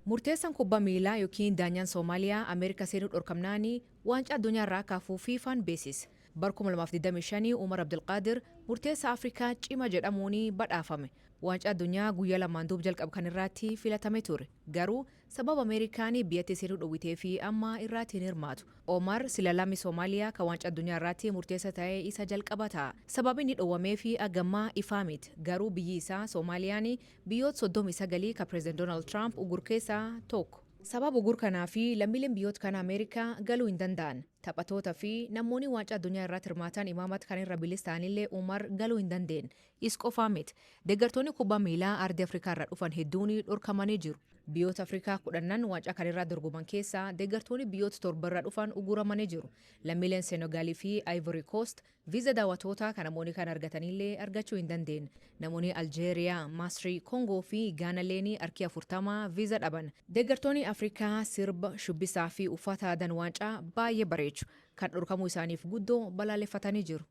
Murteessaan kubbaa miilaa yookiin daanyaan Soomaaliyaa Ameerikaa seenuu dhorkamnaanii waancaa addunyaa irraa kaafuu FIFAn beeksise. Bar 2025 Umar Abdulqaadir murteessaa Afrikaa cima jedhamuun badhaafame. Waancaa addunyaa guyyaa 2n duub jalqabu kan irratti filatame ture. Garuu sababa Ameerikaan biyyatti seenuu dhowwitee fi amma irratti hin hirmaatu. Omar sila lammii Soomaaliyaa kan waancaa addunyaa irratti murteessa ta'ee isa jalqaba ta'a. Sababni inni dhowwamee fi agammaa ifaa miti. Garuu biyyi isaa Soomaaliyaan biyyoota 39 kan Pireezidant Doonaald Tiraamp ugur keessaa tokko. Sababa ugur kanaa fi lammiileen biyyoota kana Ameerikaa galuu hin danda'an. Taphattoota fi namoonni waancaa addunyaa irratti hirmaatan imaamata kan irra bilis ta'anillee Umar galuu hin dandeenye. Is qofaa miti. Deeggartoonni kubbaa miilaa ardii Afrikaa irraa dhufan hedduun dhorkamanii jiru. Biyyoota Afrikaa 10 waancaa kan irraa dorgoman keessaa deeggartoonni biyyoota 7 irraa dhufan uguramanii jiru. Lammiileen Senegaalii fi Ivory Coast viiza daawwattootaa kan namoonni kan argatanillee argachuu hin dandeenye. Namoonni Aljeeriyaa, Masrii, Koongoo fi Gaanalleen harki 40 viiza dhaban. Deeggartoonni Afrikaa sirba, shubbisaa fi uffata aadaan waancaa baay'ee bareechu. Kan dhorkamuu isaaniif guddoo balaaleffatanii jiru.